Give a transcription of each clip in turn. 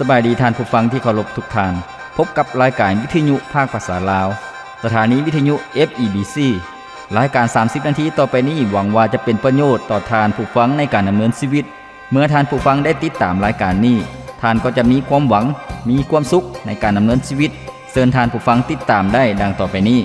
ສະບາຍດີທ່ານຜູ້ຟັງທີ່ເຄົາລົບທຸກທ່ານ. ພົບກັບລາຍການວິທະຍຸພາກພາສາລາວ, ສະຖານີວິທະຍຸ ເອັຟ ອີ ບີ ຊີ. ລາຍການສາມສິບນາທີຕໍ່ໄປນີ້ ຫວັງວ່າຈະເປັນປະໂຫຍດຕໍ່ທ່ານຜູ້ຟັງໃນການດຳເນີນຊີວິດ. ເມື່ອທ່ານຜູ້ຟັງໄດ້ຕິດຕາມລາຍການນີ້, ທ່ານກໍຈະມີຄວາມຫວັງ, ມີຄວາມສຸກໃນການດຳເນີນຊີວິດ. ເຊີນທ່ານຜູ້ຟັງຕິດຕາມໄດ້ດັ່ງຕໍ່ໄປນີ້.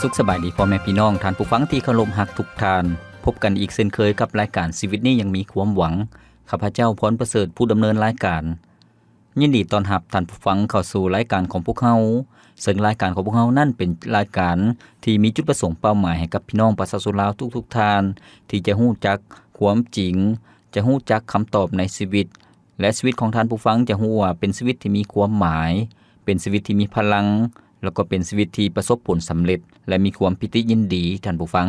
ສຸກສະບາຍດີພໍ່ແມ່ພີ່ນ້ອງ, ທ່ານຜູ້ຟັງທີ່ເຄົາລົບຮັກທຸກທ່ານ. ພົບກັນອີກເຊັ່ນເຄີຍກັບລາຍການຊີວິດນີ້ຍັງມີຄວາມຫວັງ. ຂ້າພະເຈົ້າ ພອນປະເສີດ ຜູ້ດຳເນີນລາຍການ. ຍິນດີຕ້ອນຮັບທ່ານຜູ້ຟັງເຂົ້າສູ່ລາຍການຂອງພວກເຮົາ, ເຊິ່ງລາຍການຂອງພວກເຮົານັ້ນເປັນລາຍການທີ່ມີຈຸດປະສົງເປົ້າໝາຍໃຫ້ກັບພີ່ນ້ອງປະຊາຊົນລາວທຸກໆທ່ານ ທີ່ຈະຮູ້ຈັກຄວາມຈິງ, ຈະຮູ້ຈັກຄຳຕອບໃນຊີວິດ ແລະ ຊີວິດຂອງທ່ານຜູ້ຟັງຈະຮູ້ວ່າເປັນຊີວິດທີ່ມີຄວາມໝາຍ, ເປັນຊີວິດທີ່ມີພະລັງ, ແລ້ວກໍເປັນຊີວິດທີ່ປະສົບຜົນສຳເລັດ ແລະ ມີຄວາມປີຕິຍິນດີ, ທ່ານຜູ້ຟັງ.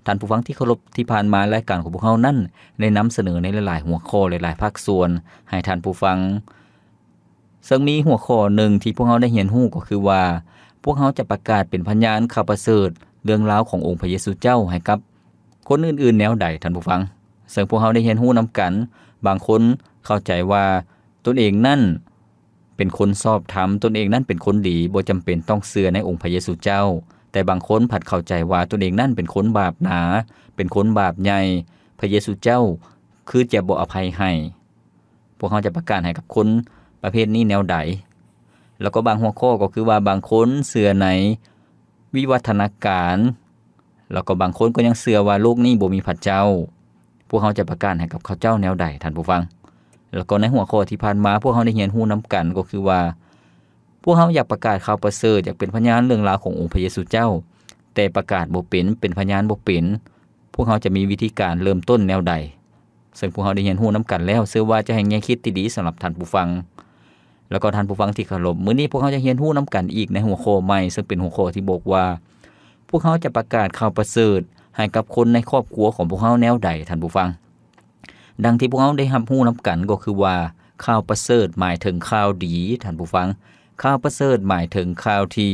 ທ່ານຜູ້ຟັງທີ່ເຄົາລົບ, ທີ່ຜ່ານມາລາຍການຂອງພວກເຮົານັ້ນໄດ້ນຳສະເໜີໃນຫຼາຍໆຫົວຂໍ້, ຫຼາຍໆພາກສ່ວນໃຫ້ທ່ານຜູ້ຟັງ, ເຊິ່ງມີຫົວຂໍ້ໜຶ່ງທີ່ພວກເຮົາໄດ້ຮຽນຮູ້ກໍຄືວ່າ ພວກເຮົາຈະປະກາດເປັນພະຍານຂ່າວປະເສີດເລື່ອງລາວຂອງອົງພະເຢຊູເຈົ້າໃຫ້ກັບຄົນອື່ນໆແນວໃດ, ທ່ານຜູ້ຟັງ. ເຊິ່ງພວກເຮົາໄດ້ຮຽນຮູ້ນຳກັນ, ບາງຄົນເຂົ້າໃຈວ່າຕົນເອງນັ້ນ ເປັນຄົນຊອບທຳ, ຕົນເອງນັ້ນເປັນຄົນດີ, ບໍ່ຈຳເປັນຕ້ອງເຊື່ອໃນອົງພະເຢຊູເຈົ້າ. ແຕ່ບາງຄົນພັດເຂົ້າໃຈວ່າຕົນເອງນັ້ນເປັນຄົນບາບໜາ, ເປັນຄົນບາບໃຫຍ່, ພະເຢຊູເຈົ້າຄືຈະບໍ່ອະໄພໃຫ້. ພວກເຮົາຈະປະກາດໃຫ້ກັບຄົນປະເພດນີ້ແນວໃດ? ແລ້ວກໍບາງຫົວຂໍ້ກໍຄືວ່າບາງຄົນເຊື່ອໃນວິວັດທະນາການ, ແລ້ວກໍບາງຄົນກໍຍັງເຊື່ອວ່າໂລກນີ້ບໍ່ມີພະເຈົ້າ. ພວກເຮົາຈະປະກາດໃຫ້ກັບເຂົາເຈົ້າແນວໃດ, ທ່ານຜູ້ຟັງ? ແລ້ວກໍໃນຫົວຂໍ້ທີ່ຜ່ານມາ ພວກເຮົາໄດ້ຮຽນຮູ້ນຳກັນ ກໍຄືວ່າ ພວກເຮົາຢາກປະກາດຂ່າວປະເສີດ, ຢາກເປັນພະຍານເລື່ອງລາວຂອງອົງພະເຢຊູເຈົ້າ, ແຕ່ປະກາດບໍ່ເປັນ, ເປັນພະຍານບໍ່ເປັນ. ພວກເຮົາຈະມີວິທີການເລີ່ມຕົ້ນແນວໃດ? ເຊິ່ງພວກເຮົາໄດ້ຮຽນຮູ້ນຳກັນແລ້ວ, ເຊື່ອວ່າຈະໃຫ້ແງ່ຄິດທີ່ດີສຳລັບທ່ານຜູ້ຟັງ. ແລ້ວກໍທ່ານຜູ້ຟັງທີ່ເຄົາລົບ, ມື້ນີ້ພວກເຮົາຈະຮຽນຮູ້ນຳກັນອີກໃນຫົວຂໍ້ໃໝ່, ເຊິ່ງເປັນຫົວຂໍ້ທີ່ບອກວ່າ ພວກເຮົາຈະປະກາດຂ່າວປະເສີດໃຫ້ກັບຄົນໃນຄອບຄົວຂອງພວກເຮົາແນວໃດ, ທ່ານຜູ້ຟັງ? ດັ່ງທີ່ພວກເຮົາໄດ້ຮັບຮູ້ນຳກັນກໍຄືວ່າ ຂ່າວປະເສີດໝາຍເຖິງຂ່າວດີ, ທ່ານຜູ້ຟັງ. ຂ່າວປະເສີດໝາຍເຖິງຂ່າວທີ່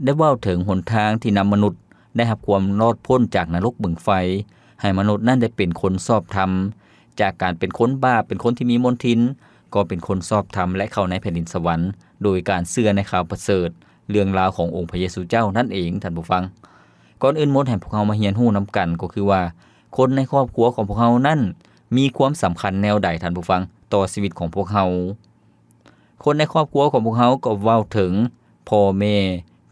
ໄດ້ເວົ້າເຖິງຫົນທາງທີ່ນຳມະນຸດໄດ້ຮັບຄວາມລອດພົ້ນຈາກນະລົກບຶງໄຟ, ໃຫ້ມະນຸດນັ້ນໄດ້ເປັນຄົນຊອບທຳ, ຈາກການເປັນຄົນບາບ, ເປັນຄົນທີ່ມີມົນທິນ, ກໍເປັນຄົນຊອບທຳ ແລະ ເຂົ້າໃນແຜ່ນດິນສະຫວັນ ໂດຍການເຊື່ອໃນຂ່າວປະເສີດ ເລື່ອງລາວຂອງອົງພະເຢຊູເຈົ້ານັ້ນເອງ, ທ່ານຜູ້ຟັງ. ກ່ອນອື່ນໝົດ ໃຫ້ພວກເຮົາມາຮຽນຮູ້ນຳກັນ ກໍຄືວ່າ ຄົນໃນຄອບຄົວຂອງພວກເຮົານັ້ນມີຄວາມສຳຄັນແນວໃດ, ທ່ານຜູ້ຟັງ, ຕໍ່ຊີວິດຂອງພວກເຮົາ? ຄົນໃນຄອບຄົວຂອງພວກເຮົາກໍເວົ້າເຖິງພໍ່ແມ່,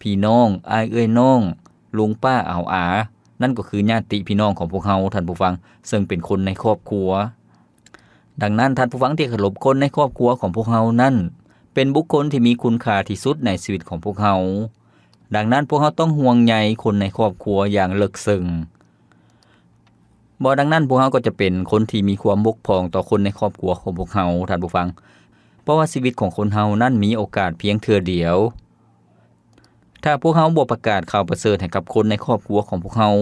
ພີ່ນ້ອງ, ອ້າຍເອື້ອຍນ້ອງ, ລຸງປ້າອາວອາ, ນັ້ນກໍຄືຍາດຕິພີ່ນ້ອງຂອງພວກເຮົາ, ທ່ານຜູ້ຟັງ, ເຊິ່ງເປັນຄົນໃນຄອບຄົວ. ດັ່ງນັ້ນ, ທ່ານຜູ້ຟັງທີ່ເຄົາລົບ, ຄົນໃນຄອບຄົວຂອງພວກເຮົານັ້ນ ເປັນບຸກຄົນທີ່ມີຄຸນຄ່າທີ່ສຸດໃນຊີວິດຂອງພວກເຮົາ. ດັ່ງນັ້ນ, ພວກເຮົາຕ້ອງຫ່ວງໃຍຄົນໃນຄອບຄົວຢ່າງເລິກເຊິ່ງ. ບໍ່ດັ່ງນັ້ນ, ພວກເຮົາກໍຈະເປັນຄົນທີ່ມີຄວາມບົກຜ່ອງຕໍ່ຄົນໃນຄອບຄົວຂອງພວກເຮົາ, ທ່ານຜູ້ຟັງ, ເພາະວ່າຊີວິດຂອງຄົນເຮົານັ້ນມີໂອກາດພຽງເທື່ອດຽວ. ຖ້າພວກເຮົາບໍ່ປະກາດຂ່າວປະເສີດໃຫ້ກັບຄົນໃນຄອບຄົວຂອງພວກເຮົາ,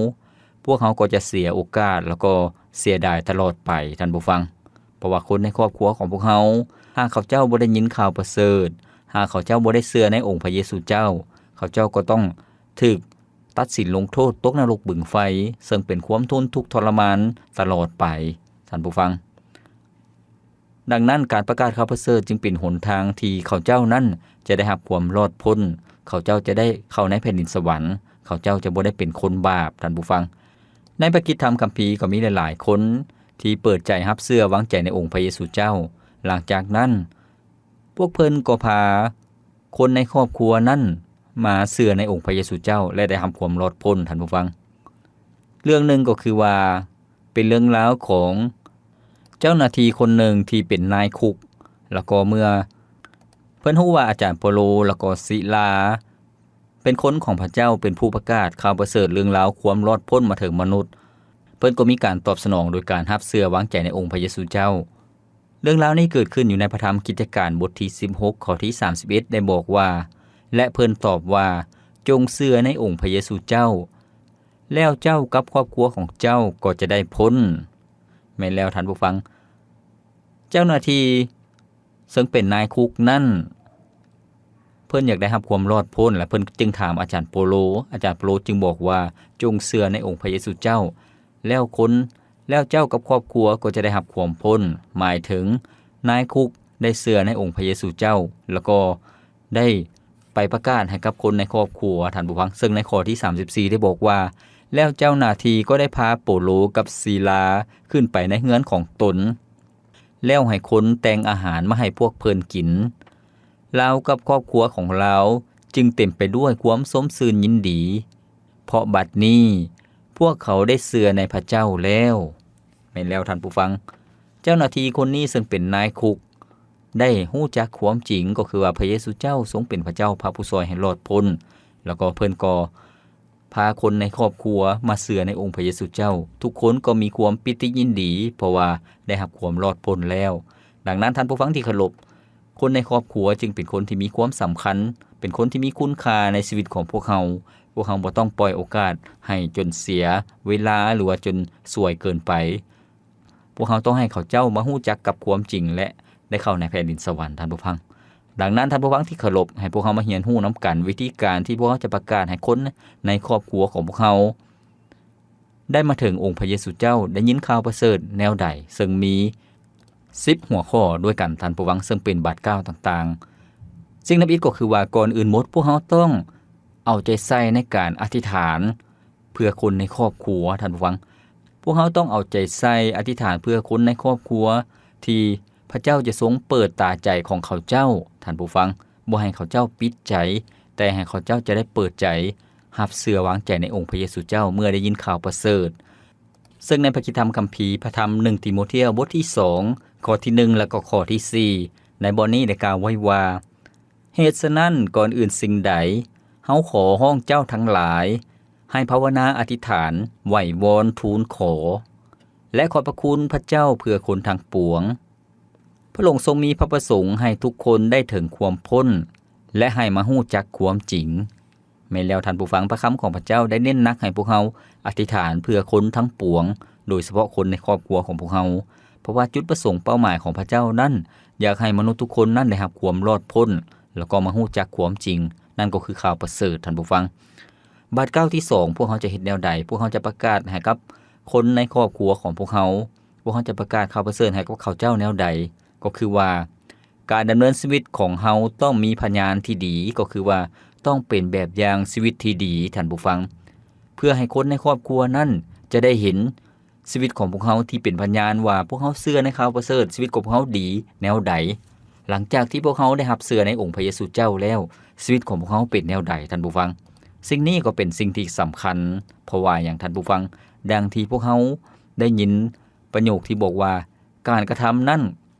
ພວກເຮົາກໍຈະເສຍໂອກາດ ແລ້ວກໍເສຍດາຍຕະຫຼອດໄປ, ທ່ານຜູ້ຟັງ. ເພາະວ່າຄົນໃນຄອບຄົວຂອງພວກເຮົາ, ຫາກເຂົາເຈົ້າບໍ່ໄດ້ຍິນຂ່າວປະເສີດ, ຫາກເຂົາເຈົ້າບໍ່ໄດ້ເຊື່ອໃນອົງພະເຢຊູເຈົ້າ, ເຂົາເຈົ້າກໍຕ້ອງຖືກ ຕັດສິນລົງໂທດຕົກນະລົກບຶງໄຟ, ເຊິ່ງເປັນຄວາມທົນທຸກທໍລະມານຕະຫຼອດໄປ, ທ່ານຜູ້ຟັງ. ດັ່ງນັ້ນ, ການປະກາດຂ່າວປະເສີດຈຶ່ງເປັນຫົນທາງທີ່ເຂົາເຈົ້ານັ້ນຈະໄດ້ຮັບຄວາມລອດພົ້ນ, ເຂົາເຈົ້າຈະໄດ້ເຂົ້າໃນແຜ່ນດິນສະຫວັນ, ເຂົາເຈົ້າຈະບໍ່ໄດ້ເປັນຄົນບາບ, ທ່ານຜູ້ຟັງ. ໃນພະກິດທຳຄຳພີກໍມີຫຼາຍໆຄົນທີ່ເປີດໃຈຮັບເຊື່ອວາງໃຈໃນອົງພະເຢຊູເຈົ້າ. ຫຼັງຈາກນັ້ນ, ພວກເພິ່ນກໍພາຄົນໃນຄອບຄົວນັ້ນມາເຊື່ອໃນອົງພະເຢຊູເຈົ້າ ແລະ ໄດ້ຮັບຄວາມລອດພົ້ນ, ທ່ານຜູ້ຟັງ. ເລື່ອງໜຶ່ງກໍຄືວ່າ ເປັນເລື່ອງລາວຂອງເຈົ້າໜ້າທີ່ຄົນໜຶ່ງທີ່ເປັນນາຍຄຸກ, ແລ້ວກໍເມື່ອເພິ່ນຮູ້ວ່າອາຈານເປາໂລ ແລ້ວກໍຊີລາ ເປັນຄົນຂອງພະເຈົ້າ, ເປັນຜູ້ປະກາດຂ່າວປະເສີດເລື່ອງລາວຄວາມລອດພົ້ນມາເຖິງມະນຸດ, ເພິ່ນກໍມີການຕອບສະໜອງໂດຍການຮັບເຊື່ອວາງໃຈໃນອົງພະເຢຊູເຈົ້າ. ເລື່ອງລາວນີ້ເກີດຂຶ້ນຢູ່ໃນພະທຳກິດຈະການບົດທີສິບຫົກ ຂໍ້ທີສາມສິບເອັດ ໄດ້ບອກວ່າ, ແລະ ເພິ່ນຕອບວ່າ, ຈົ່ງເຊື່ອໃນອົງພະເຢຊູເຈົ້າ, ແລ້ວເຈົ້າກັບຄອບຄົວຂອງເຈົ້າກໍຈະໄດ້ພົ້ນ. ແມ່ນແລ້ວທ່ານຜູ້ຟັງ, ເຈົ້າໜ້າທີ່ ເຊິ່ງເປັນນາຍຄຸກນັ້ນ ເພິ່ນຢາກໄດ້ຮັບຄວາມລອດພົ້ນ ແລະ ເພິ່ນຈຶ່ງຖາມອາຈານໂປໂລ. ອາຈານໂປໂລຈຶ່ງບອກວ່າ, ຈົ່ງເຊື່ອໃນອົງພະເຢຊູເຈົ້າ ແລ້ວຄົນ, ແລ້ວເຈົ້າກັບຄອບຄົວກໍຈະໄດ້ຮັບຄວາມພົ້ນ. ໝາຍເຖິງນາຍຄຸກໄດ້ເຊື່ອໃນອົງພະເຢຊູເຈົ້າ ແລ້ວກໍໄດ້ໄປປະກາດໃຫ້ກັບຄົນໃນຄອບຄົວ, ທ່ານຜູ້ຟັງ. ເຊິ່ງໃນຂໍ້ທີສາມສິບສີ່ໄດ້ບອກວ່າ, ແລ້ວເຈົ້າໜ້າທີ່ກໍໄດ້ພາໂປໂລກັບຊີລາຂຶ້ນໄປໃນເຮືອນຂອງຕົນ ແລ້ວໃຫ້ຄົນແຕ່ງອາຫານມາໃຫ້ພວກເພິ່ນກິນ. ລາວກັບຄອບຄົວຂອງລາວຈຶ່ງເຕັມໄປດ້ວຍຄວາມຊົມຊື່ນຍິນດີ, ເພາະບັດນີ້ພວກເຂົາໄດ້ເຊື່ອໃນພະເຈົ້າແລ້ວ. ແມ່ນແລ້ວທ່ານຜູ້ຟັງ, ເຈົ້າໜ້າທີ່ຄົນນີ້ເຊິ່ງເປັນນາຍຄຸກ ໄດ້ຮູ້ຈັກຄວາມຈິງ, ກໍຄືວ່າພະເຢຊູເຈົ້າຊົງເປັນພະເຈົ້າ, ພະຜູ້ຊ່ອຍໃຫ້ລອດພົ້ນ, ແລ້ວກໍເພິ່ນກໍ ພາຄົນໃນຄອບຄົວມາເຊື່ອໃນອົງພະເຢຊູເຈົ້າ. ທຸກຄົນກໍມີຄວາມປີຕິຍິນດີ ເພາະວ່າໄດ້ຮັບຄວາມລອດພົ້ນແລ້ວ. ດັ່ງນັ້ນທ່ານຜູ້ຟັງທີ່ເຄົາລົບ, ຄົນໃນຄອບຄົວຈຶ່ງເປັນຄົນທີ່ມີຄວາມສຳຄັນ, ເປັນຄົນທີ່ມີຄຸນຄ່າໃນຊີວິດຂອງພວກເຮົາ. ພວກເຮົາບໍ່ຕ້ອງປ່ອຍໂອກາດໃຫ້ຈົນເສຍເວລາ ຫຼືວ່າຈົນສວຍເກີນໄປ. ພວກເຮົາຕ້ອງໃຫ້ເຂົາເຈົ້າມາຮູ້ຈັກກັບຄວາມຈິງ ແລະ ໄດ້ເຂົ້າໃນແຜ່ນດິນສະຫວັນ, ທ່ານຜູ້ຟັງ. ດັ່ງນັ້ນທ່ານຜູ້ຟັງທີ່ເຄົາລົບ, ໃຫ້ພວກເຮົາມາຮຽນຮູ້ນຳກັນ ວິທີການທີ່ພວກເຮົາຈະປະກາດໃຫ້ຄົນໃນຄອບຄົວຂອງພວກເຮົາໄດ້ມາເຖິງອົງພະເຢຊູເຈົ້າ, ໄດ້ຍິນຂ່າວປະເສີດແນວໃດ, ເຊິ່ງມີສິບຫົວຂໍ້ດ້ວຍກັນ, ທ່ານຜູ້ຟັງ, ເຊິ່ງເປັນບາດກ້າວຕ່າງໆ. ສິ່ງທຳອິດກໍຄືວ່າ, ກ່ອນອື່ນໝົດ, ພວກເຮົາຕ້ອງເອົາໃຈໃສ່ໃນການອະທິຖານ ເພື່ອຄົນໃນຄອບຄົວ, ທ່ານຜູ້ຟັງ. ພວກເຮົາຕ້ອງເອົາໃຈໃສ່ອະທິຖານເພື່ອຄົນໃນຄອບຄົວ ທີ່ພະເຈົ້າຈະຊົງເປີດຕາໃຈຂອງເຂົາເຈົ້າ, ທ່ານຜູ້ຟັງ. ບໍ່ໃຫ້ເຂົາເຈົ້າປິດໃຈ, ແຕ່ໃຫ້ເຂົາເຈົ້າຈະໄດ້ເປີດໃຈ ຮັບເຊື່ອວາງໃຈໃນອົງພະເຢຊູເຈົ້າ ເມື່ອໄດ້ຍິນຂ່າວປະເສີດ. ເຊິ່ງໃນພະຄຣິສຕະທຳຄຳພີ, ພະທຳໜຶ່ງຕີໂມທຽວ ບົດທີສອງ ຂໍ້ທີໜຶ່ງ ແລະ ກໍຂໍ້ທີສີ່ ໃນບ່ອນນີ້ໄດ້ກ່າວໄວ້ວ່າ, ເຫດສະນັ້ນ, ກ່ອນອື່ນສິ່ງໃດ, ເຮົາຂໍຮ້ອງເຈົ້າທັງຫຼາຍ ໃຫ້ພາວະນາອະທິຖານ, ໄຫວ້ວອນທູນຂໍ ແລະ ຂອບພະຄຸນພະເຈົ້າເພື່ອຄົນທັງປວງ. ພະອົງຊົງມີພະປະສົງໃຫ້ທຸກຄົນໄດ້ເຖິງຄວາມພົ້ນ ແລະ ໃຫ້ມາຮູ້ຈັກຄວາມຈິງ. ແມ່ນແລ້ວທ່ານຜູ້ຟັງ, ພະຄຳຂອງພະເຈົ້າໄດ້ເນັ້ນໜັກໃຫ້ພວກເຮົາອະທິຖານເພື່ອຄົນທັງປວງ, ໂດຍສະເພາະຄົນໃນຄອບຄົວຂອງພວກເຮົາ, ເພາະວ່າຈຸດປະສົງເປົ້າໝາຍຂອງພະເຈົ້ານັ້ນ ຢາກໃຫ້ມະນຸດທຸກຄົນນັ້ນໄດ້ຮັບຄວາມລອດພົ້ນ ແລ້ວກໍມາຮູ້ຈັກຄວາມຈິງ, ນັ້ນກໍຄືຂ່າວປະເສີດ, ທ່ານຜູ້ຟັງ. ບາດກ້າວທີສອງ, ພວກເຮົາຈະເຮັດແນວໃດ? ພວກເຮົາຈະປະກາດໃຫ້ກັບຄົນໃນຄອບຄົວຂອງພວກເຮົາ, ພວກເຮົາຈະປະກາດຂ່າວປະເສີດໃຫ້ກັບເຂົາເຈົ້າແນວໃດ? ກໍຄືວ່າ ການດຳເນີນຊີວິດຂອງເຮົາຕ້ອງມີພະຍານທີ່ດີ, ກໍຄືວ່າຕ້ອງເປັນແບບຢ່າງຊີວິດທີ່ດີ, ທ່ານຜູ້ຟັງ, ເພື່ອໃຫ້ຄົນໃນຄອບຄົວນັ້ນຈະໄດ້ເຫັນຊີວິດຂອງພວກເຮົາທີ່ເປັນພະຍານວ່າ ພວກເຮົາເຊື່ອໃນຂ່າວປະເສີດ, ຊີວິດຂອງພວກເຮົາດີແນວໃດ. ຫຼັງຈາກທີ່ພວກເຮົາໄດ້ຮັບເຊື່ອໃນອົງພະເຢຊູເຈົ້າແລ້ວ, ຊີວິດຂອງພວກເຮົາເປັນແນວໃດ, ທ່ານຜູ້ຟັງ? ສິ່ງນີ້ກໍເປັນສິ່ງທີ່ສຳຄັນ, ເພາະວ່າຫຍັງ, ທ່ານຜູ້ຟັງ? ດັ່ງທີ່ພວກເຮົາໄດ້ຍິນປະໂຫຍກທີ່ບອກວ່າ, ການກະທຳນັ້ນ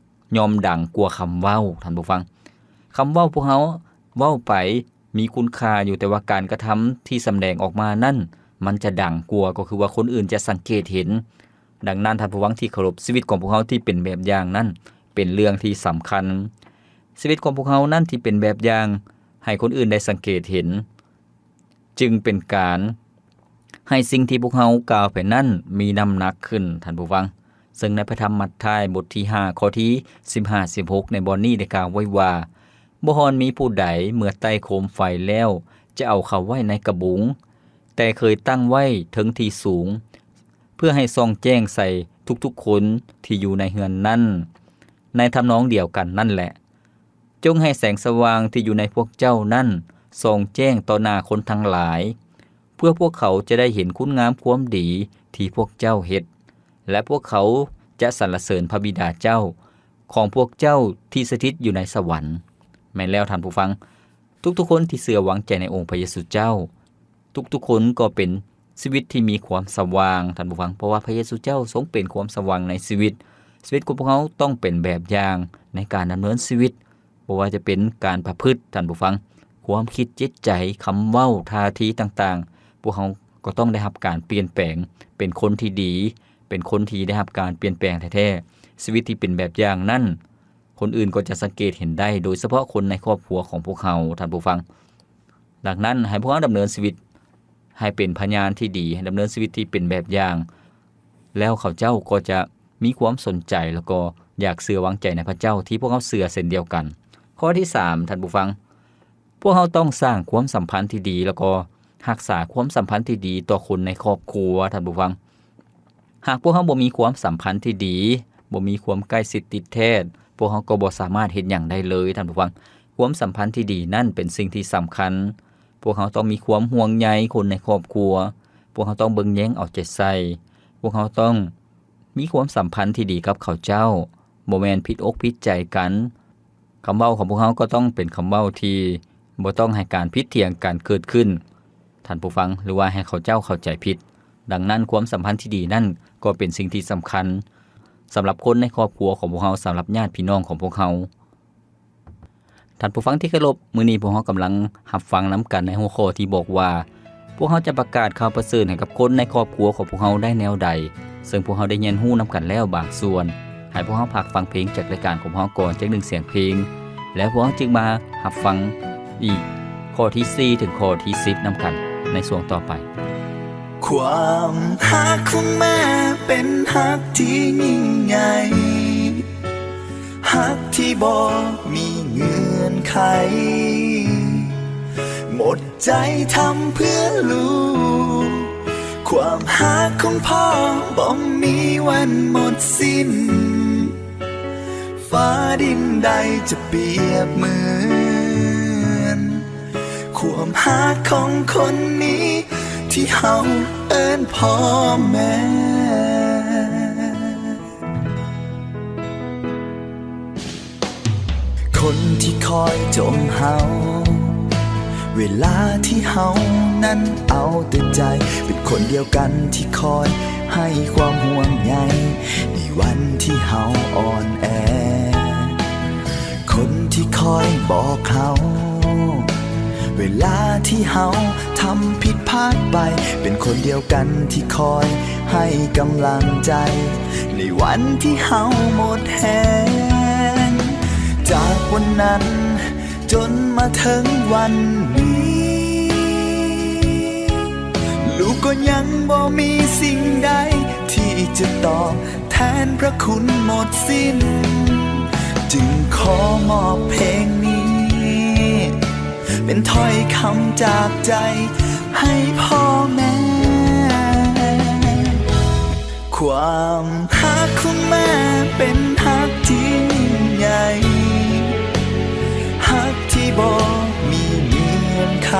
ຍ່ອມດັງກວ່າຄຳເວົ້າ, ທ່ານຜູ້ຟັງ. ຄຳເວົ້າພວກເຮົາເວົ້າໄປມີຄຸນຄ່າຢູ່, ແຕ່ວ່າການກະທຳທີ່ສຳແດງອອກມານັ້ນ ມັນຈະດັງກວ່າ, ກໍຄືວ່າຄົນອື່ນຈະສັງເກດເຫັນ. ດັ່ງນັ້ນ, ທ່ານຜູ້ຟັງທີ່ເຄົາລົບ, ຊີວິດຂອງພວກເຮົາທີ່ເປັນແບບຢ່າງນັ້ນ ເປັນເລື່ອງທີ່ສຳຄັນ. ຊີວິດຂອງພວກເຮົານັ້ນທີ່ເປັນແບບຢ່າງໃຫ້ຄົນອື່ນໄດ້ສັງເກດເຫັນ ຈຶ່ງເປັນການໃຫ້ສິ່ງທີ່ພວກເຮົາກ່າວໄປນັ້ນມີນ້ຳໜັກຂຶ້ນ, ທ່ານຜູ້ຟັງ. ເຊິ່ງໃນພະທຳມັດທາຍ ບົດທີຫ້າ ຂໍ້ທີສິບຫ້າ ສິບຫົກ ໃນບ່ອນນີ້ໄດ້ກ່າວໄວ້ວ່າ, ບໍ່ຮອນມີຜູ້ໃດເມື່ອໄຕ້ໂຄມໄຟແລ້ວ ຈະເອົາເຂົ້າໄວ້ໃນກະບຸງ, ແຕ່ເຄີຍຕັ້ງໄວ້ເທິງທີ່ສູງ, ເພື່ອໃຫ້ສ່ອງແຈ້ງໃສ່ທຸກໆຄົນທີ່ຢູ່ໃນເຮືອນນັ້ນ. ໃນທຳນອງດຽວກັນນັ້ນແຫຼະ, ຈົ່ງໃຫ້ແສງສະຫວ່າງທີ່ຢູ່ໃນພວກເຈົ້ານັ້ນສ່ອງແຈ້ງຕໍ່ໜ້າຄົນທັງຫຼາຍ, ເພື່ອພວກເຂົາຈະໄດ້ເຫັນຄຸນງາມຄວາມດີທີ່ພວກເຈົ້າເຮັດ, ແລະ ພວກເຂົາຈະສັນລະເສີນພະບິດາເຈົ້າຂອງພວກເຈົ້າທີ່ສະຖິດຢູ່ໃນສະຫວັນ. ແມ່ນແລ້ວທ່ານຜູ້ຟັງ, ທຸກໆຄົນທີ່ເຊື່ອວາງໃຈໃນອົງພະເຢຊູເຈົ້າ, ທຸກໆຄົນກໍເປັນຊີວິດທີ່ມີຄວາມສະຫວ່າງ, ທ່ານຜູ້ຟັງ, ເພາະວ່າພະເຢຊູເຈົ້າຊົງເປັນຄວາມສະຫວ່າງໃນຊີວິດ. ຊີວິດຂອງພວກເຮົາຕ້ອງເປັນແບບຢ່າງໃນການດຳເນີນຊີວິດ, ບໍ່ວ່າຈະເປັນການປະພຶດ, ທ່ານຜູ້ຟັງ, ຄວາມຄິດ, ຈິດໃຈ, ຄຳເວົ້າ, ທ່າທີຕ່າງໆ, ພວກເຮົາກໍຕ້ອງໄດ້ຮັບການປ່ຽນແປງເປັນຄົນທີ່ດີ, ເປັນຄົນທີ່ໄດ້ຮັບການປ່ຽນແປງແທ້ໆ. ຊີວິດທີ່ເປັນແບບຢ່າງນັ້ນ, ຄົນອື່ນກໍຈະສັງເກດເຫັນໄດ້, ໂດຍສະເພາະຄົນໃນຄອບຄົວຂອງພວກເຮົາ, ທ່ານຜູ້ຟັງ. ດັ່ງນັ້ນ, ໃຫ້ພວກເຮົາດຳເນີນຊີວິດໃຫ້ເປັນພະຍານທີ່ດີ, ໃຫ້ດຳເນີນຊີວິດທີ່ເປັນແບບຢ່າງ, ແລ້ວເຂົາເຈົ້າກໍຈະ ມີຄວາມສົນໃຈ ແລ້ວກໍຢາກເຊື່ອວາງໃຈໃນພະເຈົ້າ ທີ່ພວກເຮົາເຊື່ອເຊັ່ນດຽວກັນ. ຂໍ້ທີສາມ ທ່ານຜູ້ຟັງ, ພວກເຮົາຕ້ອງສ້າງຄວາມສຳພັນທີ່ດີ ແລ້ວກໍຮັກສາຄວາມສຳພັນທີ່ດີຕໍ່ຄົນໃນຄອບຄົວ, ທ່ານຜູ້ຟັງ. ຫາກພວກເຮົາບໍ່ມີຄວາມສຳພັນທີ່ດີ, ບໍ່ມີຄວາມໃກ້ຊິດຕິດແທດ, ພວກເຮົາກໍບໍ່ສາມາດເຮັດຫຍັງໄດ້ເລີຍ, ທ່ານຜູ້ຟັງ. ຄວາມສຳພັນທີ່ດີນັ້ນເປັນສິ່ງທີ່ສຳຄັນ. ພວກເຮົາຕ້ອງມີຄວາມຫ່ວງໃຍຄົນໃນຄອບຄົວ. ພວກເຮົາຕ້ອງເບິ່ງແຍງເອົາໃຈໃສ່. ພວກເຮົາຕ້ອງມີຄວາມສຳພັນທີ່ດີກັບເຂົາເຈົ້າ, ບໍ່ແມ່ນຜິດອົກຜິດໃຈກັນ. ຄຳເວົ້າຂອງພວກເຮົາກໍຕ້ອງເປັນຄຳເວົ້າທີ່ບໍ່ຕ້ອງໃຫ້ການຜິດຖຽງກັນເກີດຂຶ້ນ, ທ່ານຜູ້ຟັງ, ຫຼືວ່າໃຫ້ເຂົາເຈົ້າເຂົ້າໃຈຜິດ. ດັ່ງນັ້ນ, ຄວາມສຳພັນທີ່ດີນັ້ນກໍເປັນສິ່ງທີ່ສຳຄັນສຳລັບຄົນໃນຄອບຄົວຂອງພວກເຮົາ, ສຳລັບຍາດພີ່ນ້ອງຂອງພວກເຮົາ. ທ່ານຜູ້ຟັງທີ່ເຄົາລົບ, ມື້ນີ້ພວກເຮົາກຳລັງຮັບຟັງນຳກັນໃນຫົວຂໍ້ທີ່ບອກວ່າ ພວກເຮົາຈະປະກາດຂ່າວປະເສີດໃຫ້ກັບຄົນໃນຄອບຄົວຂອງພວກເຮົາໄດ້ແນວໃດ? ເຊິ່ງພວກເຮົາໄດ້ຮຽນຮູ້ນຳກັນແລ້ວບາງສ່ວນ. ໃຫ້ພວກເຮົາພັກຟັງເພງຈາກລາຍການຂອງພວກເຮົາກ່ອນຈັກໜຶ່ງສຽງເພງ, ແລ້ວພວກເຮົາຈຶ່ງມາຮັບຟັງອີກຂໍ້ທີສີ່ເຖິງຂໍ້ທີສິບນຳກັນໃນຊ່ວງຕໍ່ໄປ. ຄວາມຮັກຂອງແມ່ເປັນຮັກທີ່ຍິ່ງໃຫຍ່, ຮັກທີ່ບໍ່ມີເງື່ອນໄຂ, ໝົດໃຈທຳເພື່ອລູກ. ຄວາມຮັກຂອງພໍ່ບໍ່ມີວັນໝົດສິ້ນ, ຟ້າດິນໃດຈະປຽບເໝືອນ ຄວາມຮັກຂອງຄົນນີ້ທີ່ເຮົາເອີ້ນພໍ່ແມ່. ຄົນທີ່ຄອຍຈົ່ມເຮົາ ເວລາທີ່ເຮົານັ້ນເອົາແຕ່ໃຈ, ເປັນຄົນດຽວກັນທີ່ຄອຍໃຫ້ຄວາມຫ່ວງໃຍ ໃນວັນທີ່ເຮົາອ່ອນແອ. ຄົນທີ່ຄອຍບອກເຮົາ ເວລາທີ່ເຮົາທຳຜິດພາດໄປ, ເປັນຄົນດຽວກັນທີ່ຄອຍໃຫ້ກຳລັງໃຈ ໃນວັນທີ່ເຮົາໝົດແຮງ. ຈາກວັນນັ້ນຈົນມາເຖິງວັນນີ້, ລູກກໍຍັງບໍ່ມີສິ່ງໃດທີ່ຈະຕອບ ແທນພະຄຸນໝົດສິ້ນ, ຈຶ່ງຂໍມອບເພງນີ້ ເປັນຖ້ອຍຄຳຈາກໃຈໃຫ້ພໍ່ແມ່. ຄວາມຮັກຂອງແມ່ເປັນຮັກທີ່ຍິ່ງໃຫຍ່, ຮັກທີ່ບໍ່ມີເງື່ອນໄຂ,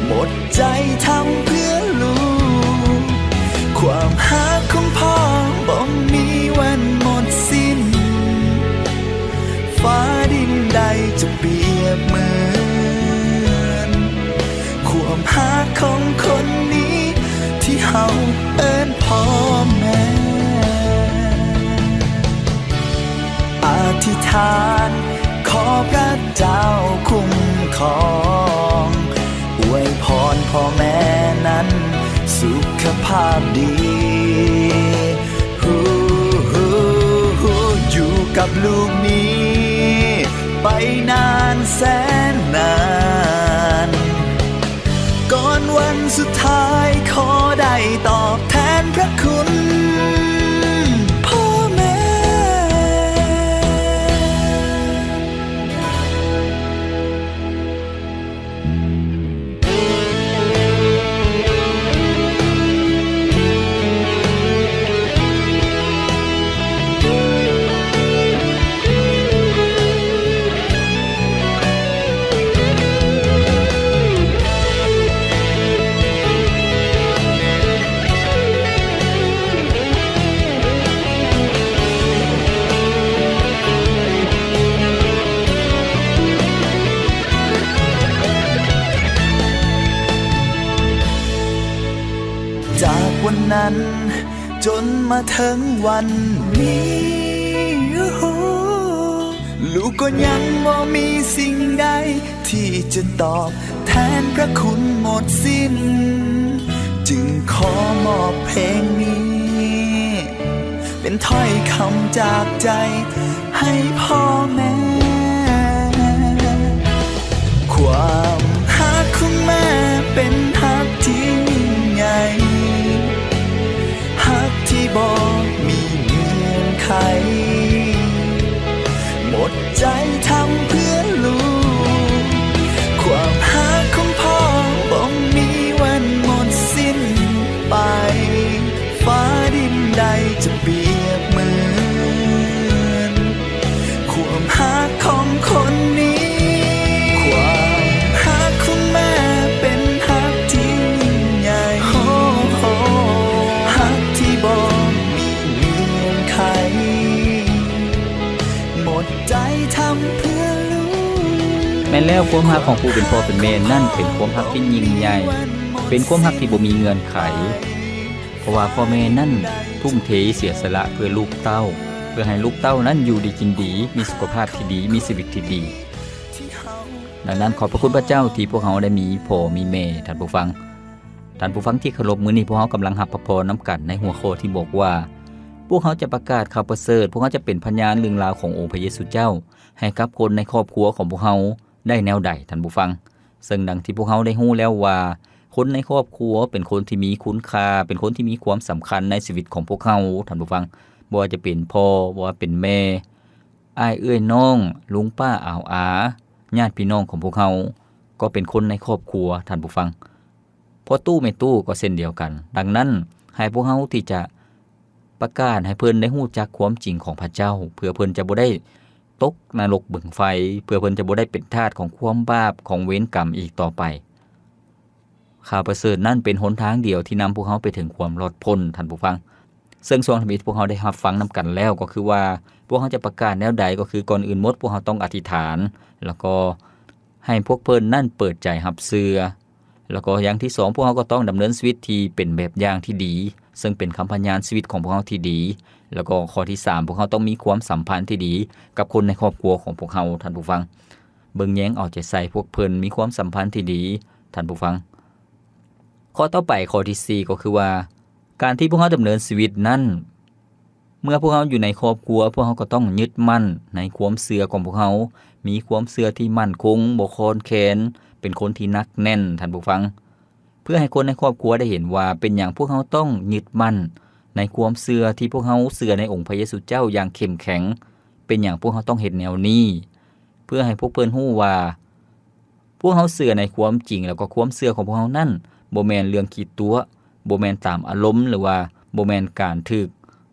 ໝົດ ໃຈທຳເພື່ອລູກ, ຄວາມຮັກຂອງພໍ່ບໍ່ມີວັນໝົດສິ້ນ, ຟ້າດິນໃດຈະປຽບເໝືອນ ຄວາມຮັກຂອງຄົນນີ້ທີ່ເຮົາເອີ້ນພໍ່ແມ່. ອະທິຖານຂໍພະເຈົ້າຄຸ້ມຄອງ, ອວຍພອນພໍ່ແມ່ນັ້ນສຸຂະພາບດີ, ຮູ້ ຮູ້ ຮູ້ ຢູ່ກັບລູກນີ້ໄປນານແສນນານ. ກ່ອນວັນສຸດທ້າຍ ຂໍໄດ້ຕອບແທນພະຄຸນພໍ່ແມ່. ຈາກວັນນັ້ນ ຈົນມາເຖິງວັນນີ້ ລູກກໍຍັງບໍ່ມີສິ່ງໃດທີ່ຈະຕອບແທນພະຄຸນໝົດສິ້ນ, ຈຶ່ງຂໍມອບເພງນີ້ເປັນຖ້ອຍຄຳຈາກໃຈໃຫ້ພໍ່ແມ່. ຄວາມຮັກຂອງແມ່ເປັນຮັກທີ່ຍິ່ງໃຫຍ່, ຮັກທີ່ ບໍ່ມີເງື່ອນໄຂ ໝົດໃຈທຳເພື່ອລູກ ຄວາມຮັກຂອງພໍ່ບໍ່ມີວັນໝົດສິ້ນໄປ ຟ້າດິນໃດຈະປຽບເໝືອນ ຄວາມຮັກຂອງຄົນນີ້ ຄວາມຮັກຂອງແມ່ເປັນຮັກທີ່ຍິ່ງໃຫຍ່ ໂອ້ໂຫ ຮັກທີ່ບໍ່ມີເງື່ອນໄຂ ໝົດໃຈທຳເພື່ອລູກ. ແມ່ນແລ້ວ, ຄວາມຮັກຂອງຜູ້ເປັນພໍ່ເປັນແມ່ນັ້ນເປັນຄວາມຮັກທີ່ຍິ່ງໃຫຍ່, ເປັນຄວາມຮັກທີ່ບໍ່ມີເງື່ອນໄຂ. ເພາະວ່າພໍ່ແມ່ນັ້ນທຸ່ມເທເສຍສະຫຼະເພື່ອລູກເຕົ້າ, ເພື່ອໃຫ້ລູກເຕົ້ານັ້ນຢູ່ດີກິນດີ, ມີສຸຂະພາບທີ່ດີ, ມີຊີວິດທີ່ດີ. ດັ່ງນັ້ນ, ຂອບພະຄຸນພະເຈົ້າທີ່ພວກເຮົາໄດ້ມີພໍ່ມີແມ່, ທ່ານຜູ້ຟັງ. ທ່ານຜູ້ຟັງທີ່ເຄົາລົບ, ມື້ນີ້ພວກເຮົາກຳລັງຮັບພະພອນນຳກັນໃນຫົວຂໍ້ທີ່ບອກວ່າ, ພວກເຮົາຈະປະກາດຂ່າວປະເສີດ, ພວກເຮົາຈະເປັນພະຍານເລື່ອງລາວຂອງອົງພະເຢຊູເຈົ້າໃຫ້ກັບຄົນໃນຄອບຄົວຂອງພວກເຮົາໄດ້ແນວໃດ, ທ່ານຜູ້ຟັງ. ເຊິ່ງດັ່ງທີ່ພວກເຮົາໄດ້ຮູ້ແລ້ວວ່າ, ຄົນໃນຄອບຄົວເປັນຄົນທີ່ມີຄຸນຄ່າ, ເປັນຄົນທີ່ມີຄວາມສຳຄັນໃນຊີວິດຂອງພວກເຮົາ, ທ່ານຜູ້ຟັງ. ບໍ່ວ່າຈະເປັນພໍ່, ບໍ່ວ່າເປັນແມ່, ອ້າຍເອື້ອຍນ້ອງ, ລຸງປ້າອາວອາ, ຍາດພີ່ນ້ອງຂອງພວກເຮົາ ກໍເປັນຄົນໃນຄອບຄົວ, ທ່ານຜູ້ຟັງ. ພໍ່ຕູ້ແມ່ຕູ້ກໍເຊັ່ນດຽວກັນ. ດັ່ງນັ້ນ, ໃຫ້ພວກເຮົາທີ່ຈະປະກາດໃຫ້ເພິ່ນໄດ້ຮູ້ຈັກຄວາມຈິງຂອງພະເຈົ້າ, ເພື່ອເພິ່ນຈະບໍ່ໄດ້ຕົກນະລົກເບິ່ງໄຟ, ເພື່ອເພິ່ນຈະບໍ່ໄດ້ເປັນທາດຂອງຄວາມບາບ, ຂອງເວນກຳອີກຕໍ່ໄປ. ຂ່າວປະເສີດນັ້ນເປັນຫົນທາງດຽວທີ່ນຳພວກເຮົາໄປເຖິງຄວາມລອດພົ້ນ, ທ່ານຜູ້ຟັງ. ເຊິ່ງຊ່ວງທຳອິດພວກເຮົາໄດ້ຮັບຟັງນຳກັນແລ້ວ, ກໍຄືວ່າພວກເຮົາຈະປະກາດແນວໃດ, ກໍຄືກ່ອນອື່ນໝົດພວກເຮົາຕ້ອງອະທິຖານ, ແລ້ວກໍໃຫ້ພວກເພິ່ນນັ້ນເປີດໃຈຮັບເຊື່ອ. ແລ້ວກໍຢ່າງທີສອງ, ພວກເຮົາກໍຕ້ອງດຳເນີນຊີວິດທີ່ເປັນແບບຢ່າງທີ່ດີ, ເຊິ່ງເປັນຄຳພະຍານຊີວິດຂອງພວກເຮົາທີ່ດີ. ແລ້ວກໍຂໍ້ທີສາມ, ພວກເຮົາຕ້ອງມີຄວາມສຳພັນທີ່ດີກັບຄົນໃນຄອບຄົວຂອງພວກເຮົາ, ທ່ານຜູ້ຟັງ. ເບິ່ງແຍງເອົາໃຈໃສ່ພວກເພິ່ນ, ມີຄວາມສຳພັນທີ່ດີ, ທ່ານຜູ້ຟັງ. ຂໍ້ຕໍ່ໄປ, ຂໍ້ທີສີ່ ກໍຄືວ່າ, ການທີ່ພວກເຮົາດຳເນີນຊີວິດນັ້ນ, ເມື່ອພວກເຮົາຢູ່ໃນຄອບຄົວ, ພວກເຮົາກໍຕ້ອງຍຶດໝັ້ນໃນຄວາມເຊື່ອຂອງພວກເຮົາ, ມີຄວາມເຊື່ອທີ່ໝັ້ນຄົງ, ບໍ່ຄອນແຄນ, ເປັນຄົນທີ່ໜັກແໜ້ນ, ທ່ານຜູ້ຟັງ. ເພື່ອໃຫ້ຄົນໃນຄອບຄົວໄດ້ເຫັນວ່າເປັນຫຍັງພວກເຮົາຕ້ອງຍຶດໝັ້ນໃນຄວາມເຊື່ອທີ່ພວກເຮົາເຊື່ອໃນອົງພະເຢຊູເຈົ້າຢ່າງເຂັ້ມແຂງ, ເປັນຫຍັງພວກເຮົາຕ້ອງເຮັດແນວນີ້, ເພື່ອໃຫ້ພວກເພິ່ນຮູ້ວ່າ ພວກເຮົາເຊື່ອໃນຄວາມຈິງ, ແລ້ວກໍຄວາມເຊື່ອຂອງພວກເຮົານັ້ນບໍ່ແມ່ນເລື່ອງຂີ້ຕົວະ, ບໍ່ແມ່ນຕາມອາລົມ, ຫຼືວ່າບໍ່ແມ່ນການຖືກ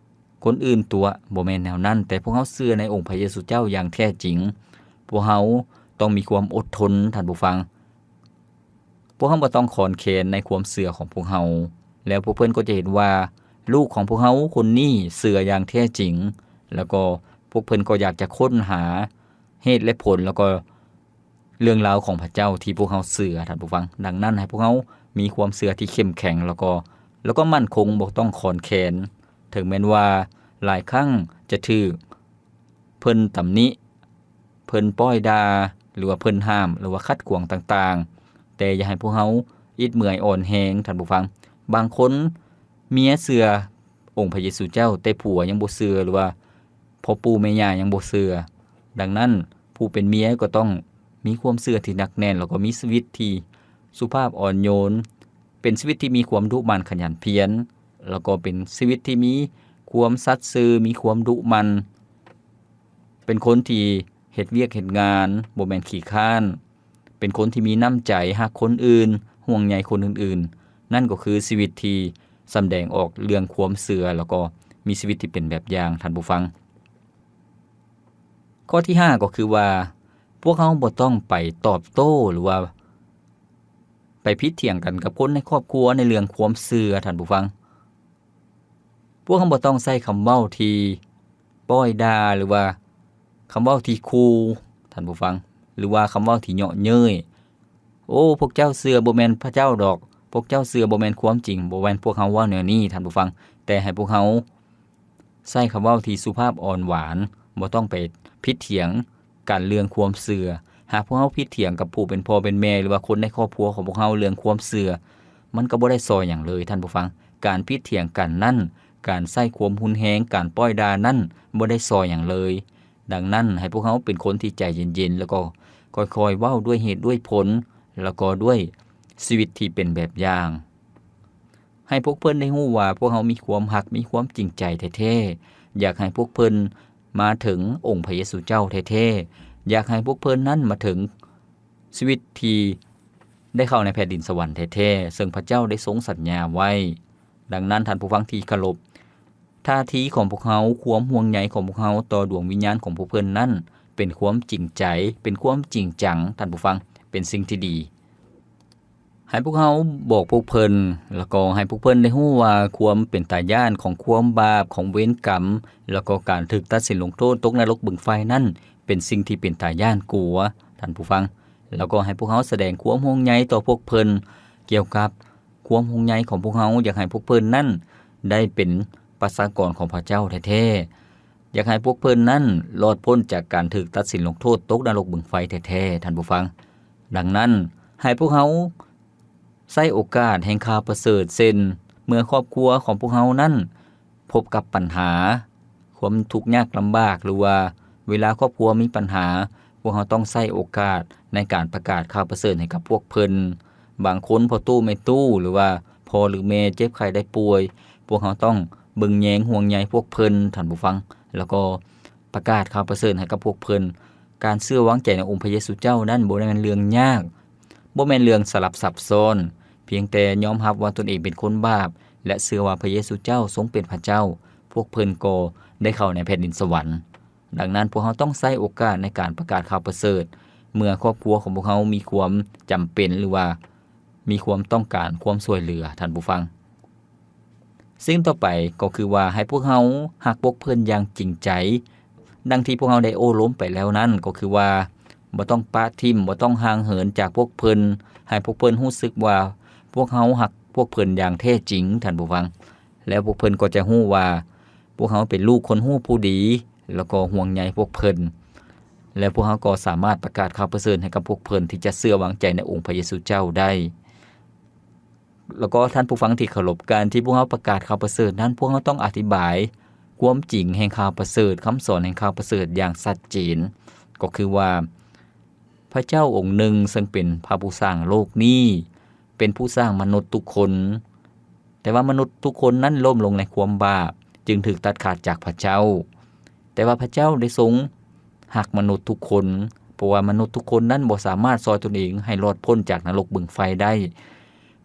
ຄົນອື່ນຕົວະ, ບໍ່ແມ່ນແນວນັ້ນ, ແຕ່ພວກເຮົາເຊື່ອໃນອົງພະເຢຊູເຈົ້າຢ່າງແທ້ຈິງ. ພວກເຮົາຕ້ອງມີຄວາມອົດທົນ, ທ່ານຜູ້ຟັງ. ພວກເຮົາບໍ່ຕ້ອງຄອນແຄນໃນຄວາມເຊື່ອຂອງພວກເຮົາ, ແລ້ວພວກເພິ່ນກໍຈະເຫັນວ່າລູກຂອງພວກເຮົາຄົນນີ້ເຊື່ອຢ່າງແທ້ຈິງ, ແລ້ວກໍພວກເພິ່ນກໍຢາກຈະຄົ້ນຫາເຫດແລະຜົນ, ແລ້ວກໍ ເລື່ອງລາວຂອງພະເຈົ້າທີ່ພວກເຮົາເຊື່ອ, ທ່ານຜູ້ຟັງ. ດັ່ງນັ້ນ, ໃຫ້ພວກເຮົາມີຄວາມເຊື່ອທີ່ເຂັ້ມແຂງ ແລ້ວກໍ, ແລ້ວກໍໝັ້ນຄົງ, ບໍ່ຕ້ອງຄອນແຄນ. ເຖິງແມ່ນວ່າຫຼາຍຄັ້ງຈະຖືກເພິ່ນຕຳໜິ, ເພິ່ນປ້ອຍດ່າ, ຫຼືວ່າເພິ່ນຫ້າມ, ຫຼືວ່າຂັດຂວາງຕ່າງໆ, ແຕ່ຢ່າໃຫ້ພວກເຮົາອິດເມື່ອຍອ່ອນແຮງ, ທ່ານຜູ້ຟັງ. ບາງຄົນເມຍເຊື່ອອົງພະເຢຊູເຈົ້າ, ແຕ່ຜົວຍັງບໍ່ເຊື່ອ, ຫຼືວ່າ ພໍ່ປູ່ແມ່ຍ່າຍັງບໍ່ເຊື່ອ. ດັ່ງນັ້ນ, ຜູ້ເປັນເມຍກໍຕ້ອງມີຄວາມເຊື່ອທີ່ໜັກແໜ້ນ, ແລ້ວກໍມີຊີວິດທີ່ສຸພາບອ່ອນໂຍນ, ເປັນຊີວິດທີ່ມີຄວາມດຸໝັ່ນຂະຫຍັນພຽນ, ແລ້ວກໍເປັນຊີວິດທີ່ມີຄວາມສັດຊື່, ມີຄວາມດຸໝັ່ນ, ເປັນຄົນທີ່ເຮັດວຽກເຮັດງານ, ບໍ່ແມ່ນຂີ້ຄ້ານ. ເປັນຄົນທີ່ມີນ້ຳໃຈຮັກຄົນອື່ນ, ຫ່ວງໃຍຄົນອື່ນໆ. ນັ້ນກໍຄືຊີວິດທີ່ສຳແດງອອກເລື່ອງຄວາມເຊື່ອ, ແລ້ວກໍມີຊີວິດທີ່ເປັນແບບຢ່າງ, ທ່ານຜູ້ຟັງ. ຂໍ້ທີຫ້າ ກໍຄືວ່າ ພວກເຮົາບໍ່ຕ້ອງໄປຕອບໂຕ້ ຫຼືວ່າໄປຜິດຖຽງກັນກັບຄົນໃນຄອບຄົວໃນເລື່ອງຄວາມເຊື່ອ, ທ່ານຜູ້ຟັງ. ພວກເຮົາບໍ່ຕ້ອງໃຊ້ຄຳເວົ້າທີ່ປ້ອຍດ່າ ຫຼືວ່າຄຳເວົ້າທີ່ຂູ່, ທ່ານຜູ້ຟັງ, ຫຼືວ່າຄຳເວົ້າທີ່ເຍາະເຍີ້ຍ. ໂອ້, ພວກເຈົ້າເຊື່ອບໍ່ແມ່ນພະເຈົ້າດອກ, ພວກເຈົ້າເຊື່ອບໍ່ແມ່ນຄວາມຈິງ, ບໍ່ແມ່ນພວກເຮົາເວົ້າແນວນີ້, ທ່ານຜູ້ຟັງ, ແຕ່ໃຫ້ພວກເຮົາໃຊ້ຄຳເວົ້າທີ່ສຸພາບອ່ອນຫວານ, ບໍ່ຕ້ອງໄປຜິດຖຽງ ກັນເລື່ອງຄວາມເຊື່ອ. ຫາກພວກເຮົາຜິດຖຽງກັບຜູ້ເປັນພໍ່ເປັນແມ່ ຫຼືວ່າຄົນໃນຄອບຄົວຂອງພວກເຮົາເລື່ອງຄວາມເຊື່ອ, ມັນກໍບໍ່ໄດ້ຊ່ອຍຫຍັງເລີຍ, ທ່ານຜູ້ຟັງ. ການຜິດຖຽງກັນນັ້ນ, ການໃຊ້ຄວາມຮຸນແຮງ, ການປ້ອຍດ່ານັ້ນ ບໍ່ໄດ້ຊ່ອຍຫຍັງເລີຍ. ດັ່ງນັ້ນ, ໃຫ້ພວກເຮົາເປັນຄົນທີ່ໃຈເຢັນໆ, ແລ້ວກໍຄ່ອຍໆເວົ້າດ້ວຍເຫດດ້ວຍຜົນ, ແລ້ວກໍດ້ວຍຊີວິດທີ່ເປັນແບບຢ່າງ. ໃຫ້ພວກເພິ່ນໄດ້ຮູ້ວ່າພວກເຮົາມີຄວາມຮັກ, ມີຄວາມຈິງໃຈແທ້ໆ. ຢາກໃຫ້ພວກເພິ່ນມາເຖິງອົງພະເຢຊູເຈົ້າແທ້ໆ. ຢາກໃຫ້ພວກເພິ່ນນັ້ນມາເຖິງຊີວິດທີ່ໄດ້ເຂົ້າໃນແຜ່ນດິນສະຫວັນແທ້ໆ, ເຊິ່ງພະເຈົ້າໄດ້ຊົງສັນຍາໄວ້. ດັ່ງນັ້ນ, ທ່ານຜູ້ຟັງທີ່ເຄົາລົບ, ທ່າທີຂອງພວກເຮົາ, ຄວາມຫ່ວງໃຍຂອງພວກເຮົາຕໍ່ດວງວິນຍານຂອງພວກເພິ່ນນັ້ນ ເປັນຄວາມຈິງໃຈ, ເປັນຄວາມຈິງຈັງ, ທ່ານຜູ້ຟັງ, ເປັນສິ່ງທີ່ດີ. ໃຫ້ພວກເຮົາບອກພວກເພິ່ນ, ແລ້ວກໍໃຫ້ພວກເພິ່ນໄດ້ຮູ້ວ່າຄວາມເປັນຕາຢ້ານຂອງຄວາມບາບ, ຂອງເວນກຳ, ແລ້ວກໍການຖືກຕັດສິນລົງໂທດຕົກນະລົກບຶງໄຟນັ້ນ ເປັນສິ່ງທີ່ເປັນຕາຢ້ານກົວ, ທ່ານຜູ້ຟັງ. ແລ້ວກໍໃຫ້ພວກເຮົາສະແດງຄວາມຫ່ວງໃຍຕໍ່ພວກເພິ່ນ ກ່ຽວກັບຄວາມຫ່ວງໃຍຂອງພວກເຮົາ, ຢາກໃຫ້ພວກເພິ່ນນັ້ນໄດ້ເປັນປະຊາກອນຂອງພະເຈົ້າແທ້ໆ. ຢາກໃຫ້ພວກເພິ່ນນັ້ນລອດພົ້ນຈາກການຖືກຕັດສິນລົງໂທດຕົກນະລົກບຶງໄຟແທ້ໆ, ທ່ານຜູ້ຟັງ. ດັ່ງນັ້ນ, ໃຫ້ພວກເຮົາໃຊ້ໂອກາດແຫ່ງຂ່າວປະເສີດ, ເຊັ່ນ ເມື່ອຄອບຄົວຂອງພວກເຮົານັ້ນ ພົບກັບບັນຫາ, ຄວາມທຸກຍາກລຳບາກ ຫຼືວ່າເວລາຄອບຄົວມີບັນຫາ, ພວກເຮົາຕ້ອງໃຊ້ໂອກາດໃນການປະກາດຂ່າວປະເສີດໃຫ້ກັບພວກເພິ່ນ. ບາງຄົນພໍ່ຕູ້ແມ່ຕູ້ ຫຼືວ່າພໍ່ຫຼືແມ່ເຈັບໄຂ້ໄດ້ປ່ວຍ, ພວກເຮົາຕ້ອງເບິ່ງແຍງຫ່ວງໃຍພວກເພິ່ນ, ທ່ານຜູ້ຟັງ, ແລ້ວກໍປະກາດຂ່າວປະເສີດໃຫ້ກັບພວກເພິ່ນ. ການເຊື່ອວາງໃຈໃນອົງພະເຢຊູເຈົ້ານັ້ນບໍ່ໄດ້ແມ່ນເລື່ອງຍາກ, ບໍ່ແມ່ນເລື່ອງສະຫຼັບຊັບຊ້ອນ, ພຽງແຕ່ຍອມຮັບວ່າຕົນເອງເປັນຄົນບາບ ແລະ ເຊື່ອວ່າພະເຢຊູເຈົ້າຊົງເປັນພະເຈົ້າ, ພວກເພິ່ນກໍໄດ້ເຂົ້າໃນແຜ່ນດິນສະຫວັນ. ດັ່ງນັ້ນ, ພວກເຮົາຕ້ອງໃຊ້ໂອກາດໃນການປະກາດຂ່າວປະເສີດ ເມື່ອຄອບຄົວຂອງພວກເຮົາມີຄວາມຈຳເປັນ ຫຼືວ່າມີຄວາມຕ້ອງການຄວາມຊ່ວຍເຫຼືອ, ທ່ານຜູ້ຟັງ. ສິ່ງຕໍ່ໄປກໍຄືວ່າໃຫ້ພວກເຮົາຮັກພວກເພິ່ນຢ່າງຈິງໃຈ. ດັ່ງທີ່ພວກເຮົາໄດ້ໂອ້ລົມໄປແລ້ວນັ້ນ, ກໍຄືວ່າບໍ່ຕ້ອງປະຖິ້ມ, ບໍ່ຕ້ອງຫ່າງເຫີນຈາກພວກເພິ່ນ, ໃຫ້ພວກເພິ່ນຮູ້ສຶກວ່າພວກເຮົາຮັກພວກເພິ່ນຢ່າງແທ້ຈິງ, ທ່ານຜູ້ຟັງ. ແລ້ວພວກເພິ່ນກໍຈະຮູ້ວ່າພວກເຮົາເປັນລູກຄົນຮູ້ຜູ້ດີ, ແລ້ວກໍຫ່ວງໃຍພວກເພິ່ນ. ແລ້ວພວກເຮົາກໍສາມາດປະກາດຂ່າວປະເສີດໃຫ້ກັບພວກເພິ່ນທີ່ຈະເຊື່ອວາງໃຈໃນອົງພະເຢຊູເຈົ້າໄດ້. ແລ້ວກໍທ່ານຜູ້ຟັງທີ່ເຄົາລົບ, ການທີ່ພວກເຮົາປະກາດຂ່າວປະເສີດນັ້ນ, ພວກເຮົາຕ້ອງອະທິບາຍຄວາມຈິງແຫ່ງຂ່າວປະເສີດ, ຄຳສອນແຫ່ງຂ່າວປະເສີດຢ່າງຊັດເຈນ, ກໍຄືວ່າພະເຈົ້າອົງໜຶ່ງເຊິ່ງເປັນພະຜູ້ສ້າງໂລກນີ້ ເປັນຜູ້ສ້າງມະນຸດທຸກຄົນ, ແຕ່ວ່າມະນຸດທຸກຄົນນັ້ນລົ້ມລົງໃນຄວາມບາບ, ຈຶ່ງຖືກຕັດຂາດຈາກພະເຈົ້າ. ແຕ່ວ່າພະເຈົ້າໄດ້ຊົງຮັກມະນຸດທຸກຄົນ, ເພາະວ່າມະນຸດທຸກຄົນນັ້ນບໍ່ສາມາດຊ່ອຍຕົນເອງໃຫ້ລອດພົ້ນຈາກນະລົກບຶງໄຟໄດ້.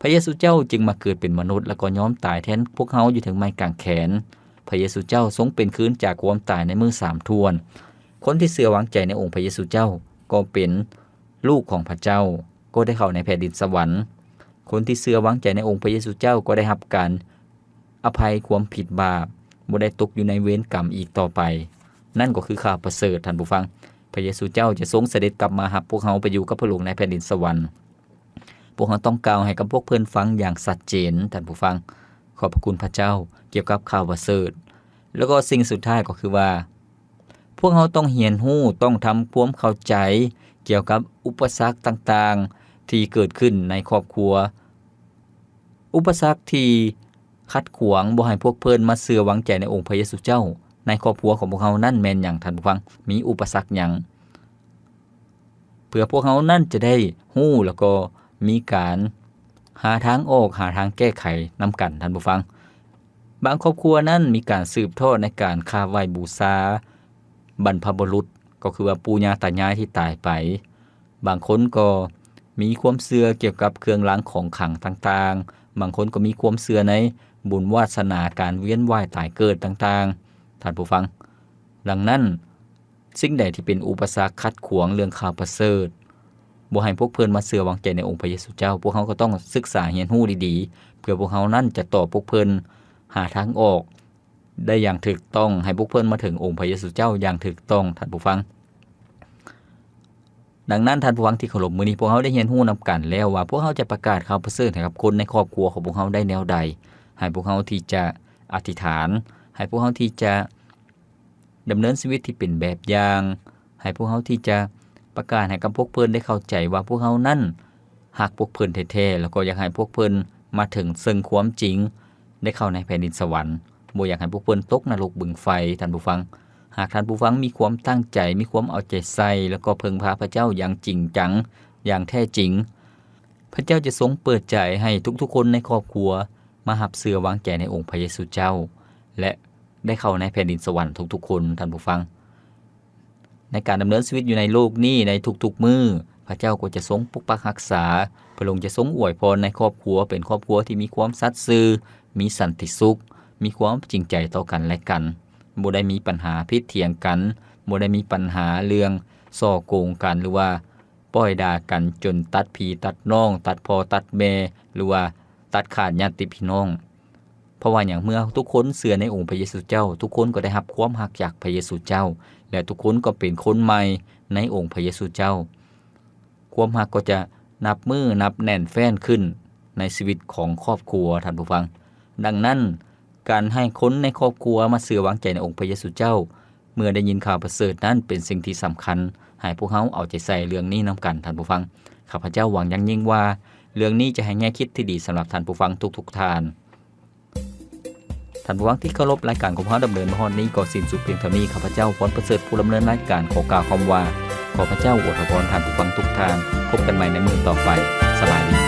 ພະເຢຊູເຈົ້າຈຶ່ງມາເກີດເປັນມະນຸດ ແລ້ວກໍຍອມຕາຍແທນພວກເຮົາຢູ່ເທິງໄມ້ກາງແຂນ. ພະເຢຊູເຈົ້າຊົງເປັນຄືນຈາກຄວາມຕາຍໃນມື້ສາມຖ້ວນ. ຄົນທີ່ເຊື່ອວາງໃຈໃນອົງພະເຢຊູເຈົ້າກໍເປັນລູກຂອງພະເຈົ້າ, ກໍໄດ້ເຂົ້າໃນແຜ່ນດິນສະຫວັນ. ຄົນທີ່ເຊື່ອວາງໃຈໃນອົງພະເຢຊູເຈົ້າກໍໄດ້ຮັບການ ອະໄພຄວາມຜິດບາບ, ບໍ່ໄດ້ຕົກຢູ່ໃນເວນກຳອີກຕໍ່ໄປ. ນັ້ນກໍຄືຂ່າວປະເສີດ, ທ່ານຜູ້ຟັງ. ພະເຢຊູເຈົ້າຈະຊົງສະເດັດກັບມາຮັບພວກເຮົາໄປຢູ່ກັບພະອົງໃນແຜ່ນດິນສະຫວັນ. ພວກເຮົາຕ້ອງກ່າວໃຫ້ກັບພວກເພິ່ນຟັງຢ່າງຊັດເຈນ, ທ່ານຜູ້ຟັງ. ຂອບພະຄຸນພະເຈົ້າກ່ຽວກັບຂ່າວປະເສີດ. ແລ້ວກໍສິ່ງສຸດທ້າຍກໍຄືວ່າ ພວກເຮົາຕ້ອງຮຽນຮູ້, ຕ້ອງທຳຄວາມເຂົ້າໃຈກ່ຽວກັບອຸປະສັກຕ່າງໆທີ່ເກີດຂຶ້ນໃນຄອບຄົວ. ອຸປະສັກທີ່ຂັດຂວາງບໍ່ໃຫ້ພວກເພິ່ນມາເຊື່ອວາງໃຈໃນອົງພະເຢຊູເຈົ້າໃນຄອບຄົວຂອງພວກເຮົານັ້ນແມ່ນຫຍັງ, ທ່ານຜູ້ຟັງ? ມີອຸປະສັກຫຍັງ? ເພື່ອພວກເຮົານັ້ນຈະໄດ້ຮູ້ ແລ້ວກໍມີການຫາທາງອອກ, ຫາທາງແກ້ໄຂນຳກັນ, ທ່ານຜູ້ຟັງ. ບາງຄອບຄົວນັ້ນມີການສືບທອດໃນການຄາບໄຫວ້ບູຊາບັນພະບຸລຸດ, ກໍຄືວ່າປູ່ຍ່າຕາຍາຍທີ່ຕາຍໄປ. ບາງຄົນກໍມີຄວາມເຊື່ອກ່ຽວກັບເຄື່ອງລາງຂອງຂລັງຕ່າງໆ, ບາງຄົນກໍມີຄວາມເຊື່ອໃນບຸນວາດສະໜາ, ການວຽນວ່າຍຕາຍເກີດຕ່າງໆ, ທ່ານຜູ້ຟັງ. ດັ່ງນັ້ນ, ສິ່ງໃດທີ່ເປັນອຸປະສັກຂັດຂວາງເລື່ອງຂ່າວປະເສີດ, ບໍ່ໃຫ້ພວກເພິ່ນມາເຊື່ອວາງໃຈໃນອົງພະເຢຊູເຈົ້າ, ພວກເຮົາກໍຕ້ອງສຶກສາຮຽນຮູ້ດີໆ, ເພື່ອພວກເຮົານັ້ນຈະຕອບພວກເພິ່ນ, ຫາທາງອອກ ໄດ້ຢ່າງຖືກຕ້ອງ, ໃຫ້ພວກເພິ່ນມາເຖິງອົງພະເຢຊູເຈົ້າຢ່າງຖືກຕ້ອງ, ທ່ານຜູ້ຟັງ. ດັ່ງນັ້ນ, ທ່ານຜູ້ຟັງທີ່ເຄົາລົບ, ມື້ນີ້ພວກເຮົາໄດ້ຮຽນຮູ້ນຳກັນແລ້ວວ່າ ພວກເຮົາຈະປະກາດຂ່າວປະເສີດໃຫ້ກັບຄົນໃນຄອບຄົວຂອງພວກເຮົາໄດ້ແນວໃດ, ໃຫ້ພວກເຮົາທີ່ຈະອະທິຖານ, ໃຫ້ພວກເຮົາທີ່ຈະ ດຳເນີນຊີວິດທີ່ເປັນແບບຢ່າງ, ໃຫ້ພວກເຮົາທີ່ຈະປະກາດໃຫ້ກັບພວກເພິ່ນໄດ້ເຂົ້າໃຈວ່າພວກເຮົານັ້ນຮັກພວກເພິ່ນແທ້ໆ, ແລ້ວກໍຢາກໃຫ້ພວກເພິ່ນມາເຖິງເຊິ່ງຄວາມຈິງ, ໄດ້ເຂົ້າໃນແຜ່ນດິນສະຫວັນ, ບໍ່ຢາກໃຫ້ພວກເພິ່ນຕົກນະລົກບຶງໄຟ, ທ່ານຜູ້ຟັງ. ຫາກທ່ານຜູ້ຟັງມີຄວາມຕັ້ງໃຈ, ມີຄວາມເອົາໃຈໃສ່, ແລ້ວກໍເພິ່ງພາພະເຈົ້າຢ່າງຈິງຈັງ, ຢ່າງແທ້ຈິງ, ພະເຈົ້າຈະຊົງເປີດໃຈໃຫ້ທຸກໆຄົນໃນຄອບຄົວ ມາຮັບເຊື່ອວາງໃຈໃນອົງພະເຢຊູເຈົ້າ ແລະ ໄດ້ເຂົ້າໃນແຜ່ນດິນສະຫວັນທຸກໆຄົນ, ທ່ານຜູ້ຟັງ. ໃນການດຳເນີນຊີວິດຢູ່ໃນໂລກນີ້ໃນທຸກໆມື້, ພະເຈົ້າກໍຈະຊົງປົກປັກຮັກສາ, ພະອົງຈະຊົງອວຍພອນໃນຄອບຄົວ, ເປັນຄອບຄົວທີ່ມີຄວາມສັດຊື່, ມີສັນຕິສຸກ, ມີຄວາມຈິງໃຈຕໍ່ກັນແລະກັນ, ບໍ່ໄດ້ມີປັນຫາຜິດຖຽງກັນ, ບໍ່ໄດ້ມີປັນຫາເລື່ອງສໍ້ໂກງກັນ ຫຼືວ່າ ປ້ອຍດ່າກັນຈົນຕັດພີ່ຕັດນ້ອງ, ຕັດພໍ່ຕັດແມ່ ຫຼືວ່າຕັດຂາດຍາດຕິພີ່ນ້ອງ. ເພາະວ່າຫຍັງ? ເມື່ອທຸກຄົນເຊື່ອໃນອົງພະເຢຊູເຈົ້າ, ທຸກຄົນກໍໄດ້ຮັບຄວາມຮັກຈາກພະເຢຊູເຈົ້າ ແລະ ທຸກຄົນກໍເປັນຄົນໃໝ່ໃນອົງພະເຢຊູເຈົ້າ. ຄວາມຮັກກໍຈະນັບມື້ນັບແໜ້ນແຟ້ນຂຶ້ນໃນຊີວິດຂອງຄອບຄົວ, ທ່ານຜູ້ຟັງ. ດັ່ງນັ້ນ, ການໃຫ້ຄົນໃນຄອບຄົວມາເຊື່ອວາງໃຈໃນອົງພະເຢຊູເຈົ້າ ເມື່ອໄດ້ຍິນຂ່າວປະເສີດນັ້ນເປັນສິ່ງທີ່ສຳຄັນ, ໃຫ້ພວກເຮົາເອົາໃຈໃສ່ເລື່ອງນີ້ນຳກັນ, ທ່ານຜູ້ຟັງ. ຂ້າພະເຈົ້າຫວັງຢ່າງຍິ່ງວ່າ ເລື່ອງນີ້ຈະໃຫ້ແງ່ຄິດທີ່ດີສຳລັບທ່ານຜູ້ຟັງທຸກໆທ່ານ. ທ່ານຜູ້ຟັງທີ່ເຄົາລົບ, ລາຍການຂອງເຮົາດຳເນີນມາຮອດນີ້ກໍສິ້ນສຸດພຽງເທົ່ານີ້. ຂ້າພະເຈົ້າ ພອນປະເສີດ ຜູ້ດຳເນີນລາຍການ ຂໍກ່າວຄຳວ່າ ຂໍພະເຈົ້າອວຍພອນທ່ານຜູ້ຟັງທຸກທ່ານ. ພົບກັນໃໝ່ໃນມື້ຕໍ່ໄປ. ສະບາຍດີ.